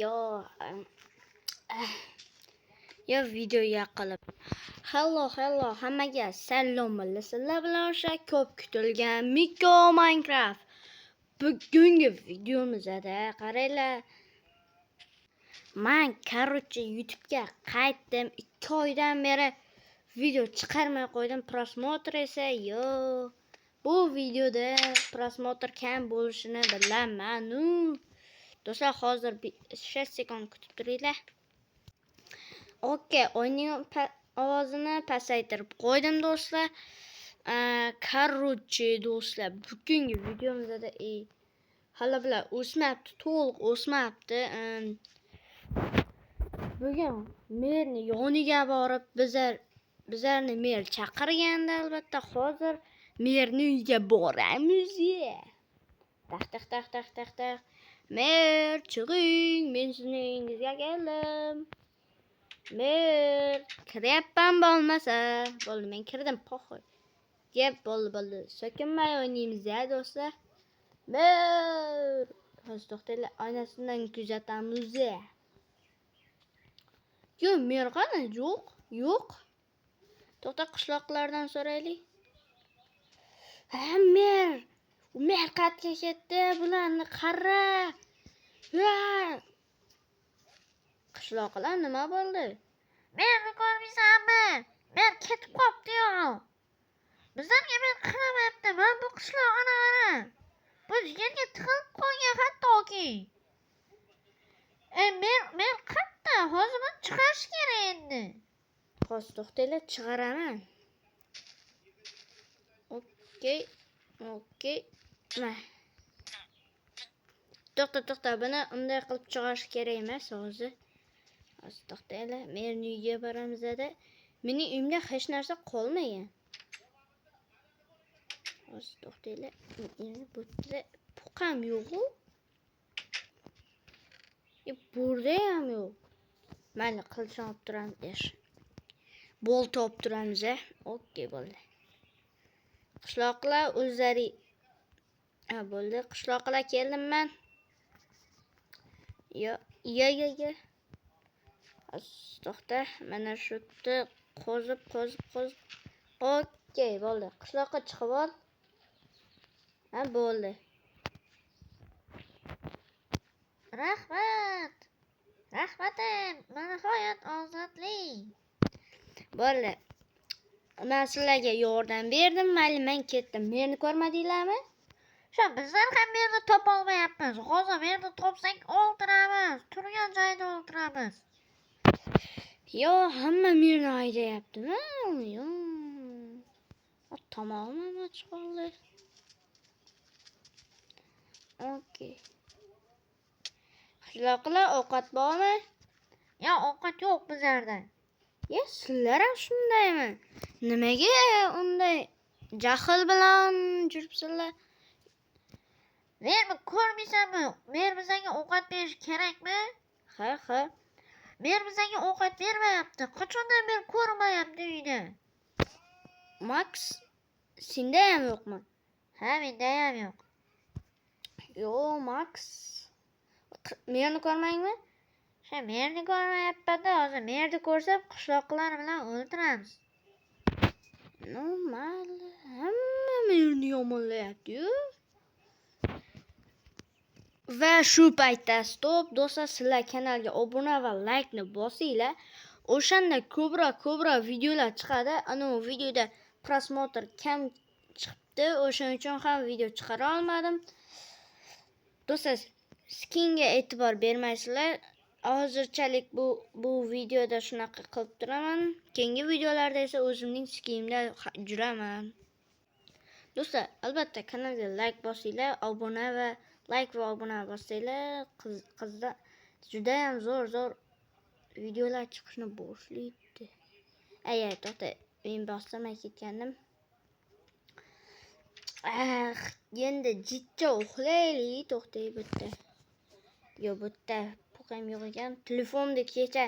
Yo video qilib. Hello, hello, hammaga salom, sizlar bilan o'sha ko'p kutilgan Miko Minecraft. Bugungi videomizda qaranglar. Man, короче, YouTube'ga qaytdim. 2 oydan beri video chiqarmay qo'ydim. Просмотр esa yo'q. Bu videoda просмотр kam bo'lishini bilaman. Do'stlar, hozir 6 sekund kutib turinglar. Okey, o'yinning ovozini pasaytirib qo'ydim, do'stlar. Короче, do'stlar, bugungi videomizda hali bular o'smayapti, to'liq o'smayapti. Bugun merni yoniga borib, bizlarni mer chaqirgandi albatta. Hozir merni uyiga boramiz. Taq taq taq taq taq taq. Mer, chiqing, men sizni uyingizga keldim. Mer, kiryapman bo'lmasa. Bo'ldi, men kirdim, похуй. Gap bo'ldi, bo'ldi. So'kinmay o'ynaymiz ya, do'stlar. Mer. Hozir to'xtanglar, oynasidan kuzatamiz. Yo'q, mer qani? Yo'q, yo'q. To'xta, qishloqlardan so'raylik. Ha, mer. Mer qayerga ketdi? Bularni qara. Ha. Qishloqlar, nima bo'ldi? Merni ko'rmaysanmi? Mer ketib qolibdi-yu. Bizlarga mer qaramayapti. Mana bu qishloq ana ana. Bu yerga tiqilib qolgan hattoki. E, mer qayerda? Hozir buni chiqarish kerak endi. Hozir to'xtanglar, chiqaraman. Okey. Okey. Mana. To'xta, to'xta, buni unday qilib chiqarish kerak emas hozir. Hozir to'xtanglar, men uyga boramizda. Mening uyimda hech narsa qolmagan. Hozir to'xtanglar. Endi bu yerda buqam yo'q-u. E, burada ham yo'q. Mayli, qilichni olib turamiz. Bolta olib turamiz, a. Okey, bo'ldi. Qishloqlar o'zlari. Ha, bo'ldi. Qishloqlar, keldim man. Yo, yo, yo, yo. Hozir to'xta, mana shu yerda qozib, qozib, qozib. Okey, bo'ldi. Qishloqqa chiqib ol. Ha, bo'ldi. Rahmat. Rahmatim. Mana nihoyat ozodlik. Bo'ldi. Men sizlarga yordam berdim, mayli, men ketdim. Meni ko'rmadinglarmi? Shu bizlar ham merni topolmayapmiz. Hozir merni topsak o'ldiramiz. Turgan joyida o'ldiramiz. Yo, hamma meni haydayaptimi? Yo. Tomog'im ham och qoldi. Okey. Qishloqlar, ovqat bormi? Ya, ovqat yo'q bizlarda. Ya, sizlar ham shundaymi? Nimaga unday jahl bilan yuribsizlar? Merni ko'rmaysanmi? Mer bizlarga ovqat berish kerakmi? Ha. Mer bizlarga ovqat bermayapti. Qachondan beri ko'rinmayapti uyda. Max, senda ham yo'qmi? Ha, menda ham yo'q. Yo'q, Max. Merni ko'rmangmi? Shu merni ko'rmayapman-da. Hozir merni ko'rsam qishloqlar bilan o'ldiramiz. Ну, mayli. Hamma meni yomonlayapti-yu. Va shu paytda stop, do'stlar, sizlar kanalga obuna va laykni bosinglar. O'shanda ko'proq ko'proq videolar chiqadi. Anavi videoda просмотр kam chiqibdi. O'shaning uchun ham video chiqara olmadim. Do'stlar, skinga e'tibor bermaysizlar. Hozirchalik bu videoda shunaqa qilib turaman. Keyingi videolarda esa o'zimning skinimda juraman. Do'stlar, albatta kanalga layk bosinglar, obuna va layk va obuna bossanglar, qizda juda ham zo'r zo'r videolar chiqishni boshlaydi. Ay, ay, to'xta, men bostirmay ketgandim. Ah, endi jicha uxlaylik, to'xtay bu yerda. Yo'q, bu yerda ham yo'q ekan. Telefonda kecha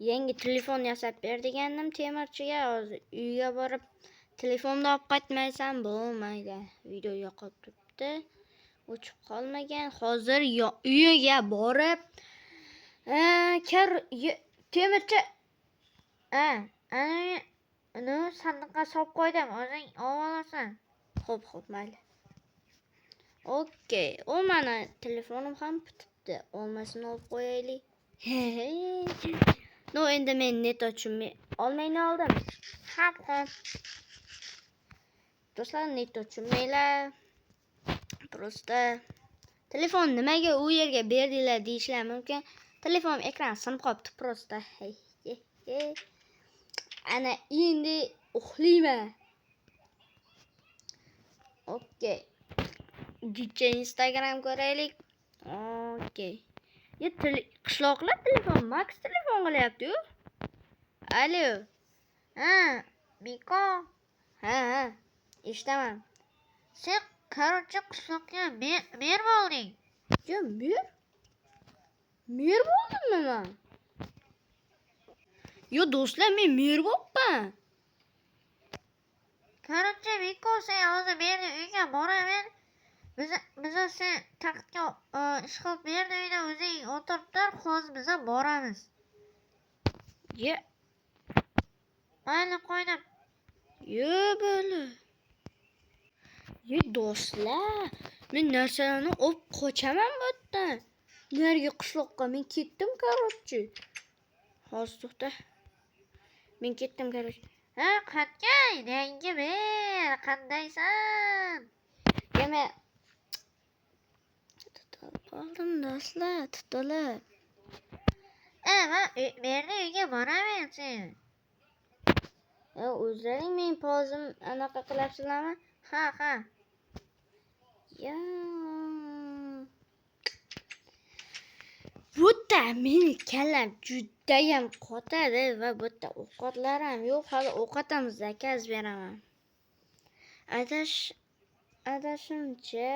yangi telefon yasab ber degandim temirchiga. Hozir uyga borib telefonni olib qaytmasam bo'lmaydi. Video yoqib turibdi. O'chib qolmagan. Hozir uyiga borib Kar temirchi. Ha, ana uni sandiqqa solib qo'ydim, o'zing olib olasan. Xo'p, xo'p, mayli. Okey, u mana telefonim ham bitibdi. Olmasini olib qo'yaylik. No, endi men net tushunmay olmayni oldim. Xo'p, xo'p. Do'stlar, net tushunmanglar. Просто telefon nimaga u yerga berdinglar deyishlar mumkin. Telefon ekran sinib qolibdi просто. Ana endi uxlayman. Okey. Jicha Instagram ko'raylik. Okey. Ya qishloqlar telefon, Max telefon qilyapti-yu. Alo. Ha, Miko, Ha, ha. Eshitaman. Sen короче qishloqqa mer bo'lding. Yo, mer? Mer bo'ldimmi man? Yo, do'stlar, men mer bo'pman. Короче, Miko, sen hozir meni uyga boraver. Biza sen taxtga ish qilib merni uyda o'zing o'tirib tur, hozir biza boramiz. Ye, Mayli, qo'ydim. Yo, bo'li. Ye, do'stlar, men narsalarni olib qochaman bu yerdan. Narigi qishloqqa men ketdim, короче. Hozir to'xta. Men ketdim, короче. Ha, qayerga? Yangi mer, qandaysan? Yana tutilib qoldim, do'stlar, tutilib. Man merni uyga boraver sen. Ya, o'zlaring men pozim anaqa qilyapsizlarmi? Ha, ha. Ya. Bu yerda meni kallam judayam qotadi va bu yerda ovqatlar ham yo'q. Hali ovqat ham zakaz beraman. Adashimcha,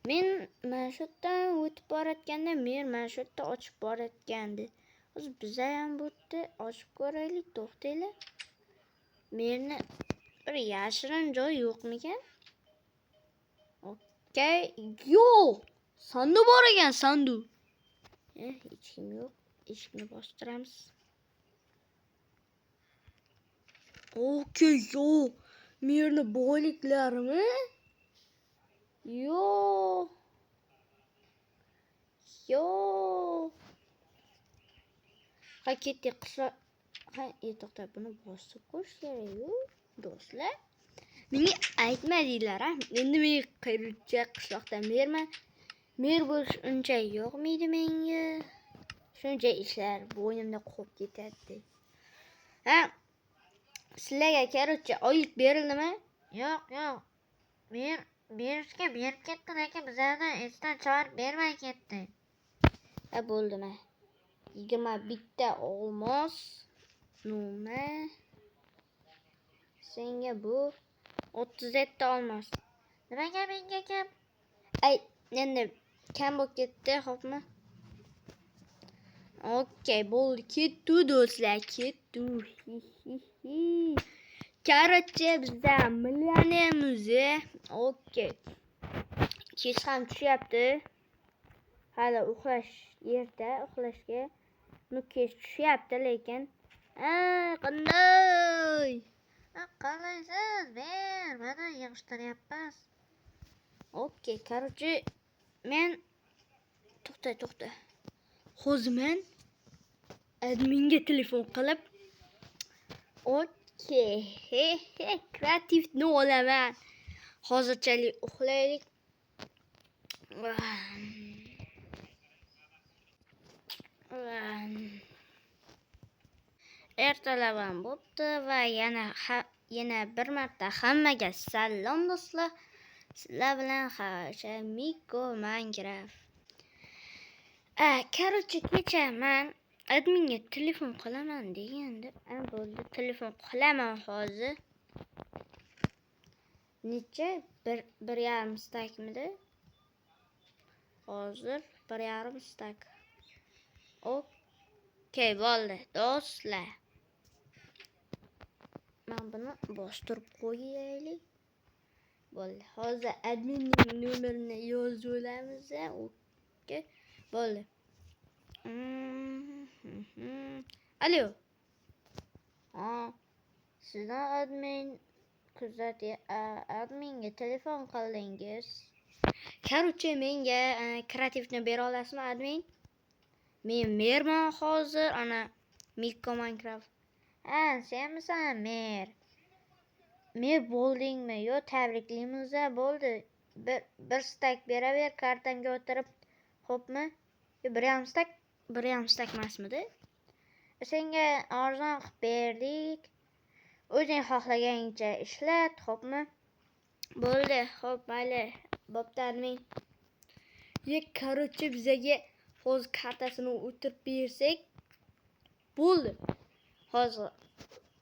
men mana shu yerdan o'tib borayotganda mer mana shu yerda ochib borayotgandi. Hozir biza ham bu yerda ochib ko'raylik, to'xtanglar. Merni bir yashirin joy yo'qmikan? Okey, yo'q. Sanduq bor ekan, sanduq. Hech kim yo'q. Eshikni bostiramiz. Okey, yo'q. Merni boyliklarimi? Yo'q. Yo'q. Ha, ketdik qishloq. Ha, to'xta, buni bosib qo'yish kerak-yu, do'stlar. Menga aytmadinglar, ha? Endi men qayercha qishloqda merman. Mer bo'lish uncha yoqmaydi menga. Shuncha ishlar bo'ynimda qolib ketadi. Ha, sizlarga короче oylik berildimi? Yo'q, yo'q. Mer berishga berib ketdi, lekin bizlarni esdan chiqarib bermay ketdi. Ha, bo'ldimi? 21 olmos. Nima? Senga bu 37 olmos. Nimaga menga kam? Ay, endi kam bo'lib ketdi, xo'pmi? Okey, bo'ldi, ketdi do'stlar, ketdi. Короче, bizda millionermiz. Okey. Kech ham tushyapti. Hali uxlash erta, uxlashga. Nu kech tushyapti lekin. Ha, qanday? Ha, qalaysiz? Mer, mana yig'ishtiryapmiz. Okey, короче, men to'xta, to'xta. Hozir men adminga telefon qilib, okey, he, he, kreativni olaman. Hozirchalik uxlaylik. Ertalab ham bo'pti va yana bir marta hammaga salom do'stlar. Sizlar bilan o'sha Miko Minecraft. Короче, kecha men adminga telefon qilaman deganda, bo'ldi, telefon qilaman hozir. Necha? Bir yarim stakmidi? Hozir bir yarim stak. Okey, bo'ldi do'stlar. Men buni bostirib qo'yaylik. Bo'ldi. Hozir adminning nomerini yozib olamiz. Okey, bo'ldi. Alo. Ha, sizni admin kuzati, adminga telefon qildingiz. Короче, menga kreativni bera olasizmi, admin? Men merman hozir, ana Mikko Minecraft. Ha, senmisan mer? Mer bo'ldingmi? Yo, tabriklaymiz, bo'ldi. Bir стак beraver kartamga o'tirib. Xo'pmi? Yo, 1,5 стак, 1,5 стак emasmidi? Senga arzon qilib berdik. O'zing xohlaganingcha ishlat, xo'pmi? Bo'ldi, xo'p, mayli. Bo'pti, admin. Ye, короче, bizaga hozir kartasini o'tirib bersak bo'ldi. Hozir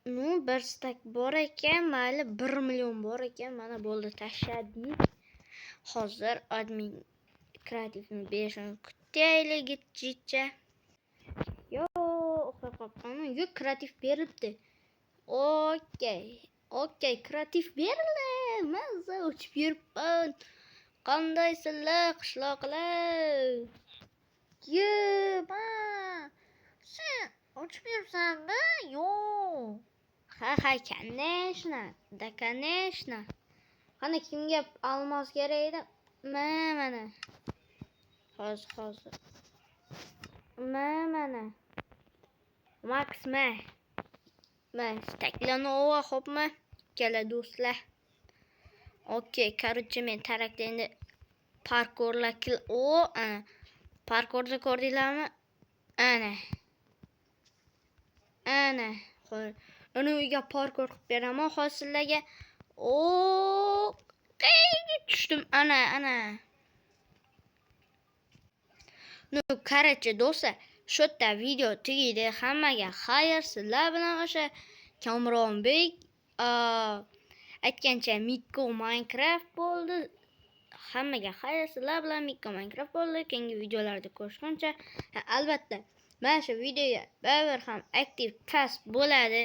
ну bir стак bor ekan, mayli, 1 million bor ekan, mana bo'ldi, tashladik. Hozir admin kreativni berishini kutaylik jicha. Yo, uxlab qolibman. Yo'q, kreativ berilibdi. Okey. Okey, kreativ berildi. Mazza uchib yuribman. Qandaysizlar, qishloqlar? Yeba. Sen uchib yuribsanmi? Yo'q. Ha, конечно. Да, конечно. Qani, kimga almos kerak edi? Ma, mana. Hozir, hozir. Ma, mana. Max, ma. Ma, staklarni ova, xo'pmi? Ikkala do'stlar. Okey, короче, men tarakda endi parkurlar o, ana. Parkurni ko'rdinglarmi? Ana. Ana. Qo'y. Uni uyga parkur qilib beraman hozir sizlarga. O, qayerga tushdim? Ana, ana. Ну, короче, do'stlar, shu yerda video tugaydi. Hammaga xayr. Sizlar bilan o'sha Kamronbek, aytgancha Mikko Minecraft bo'ldi. Hammaga xayr. Sizlar bilan Mikko Minecraft bo'ldi. Keyingi videolarda ko'rishguncha, ha, albatta, mana shu videoga baribir ham aktiv past bo'ladi.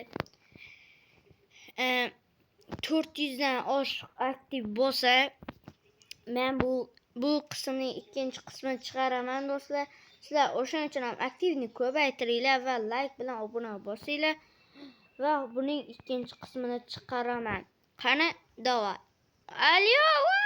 400 dan oshiq aktiv bo'lsa, men bu qismning ikkinchi qismini chiqaraman, do'stlar. Sizlar o'shaning uchun ham aktivni ko'paytiringlar va like bilan obuna bosinglar va buning ikkinchi qismini chiqaraman. Qani, давай. Alo!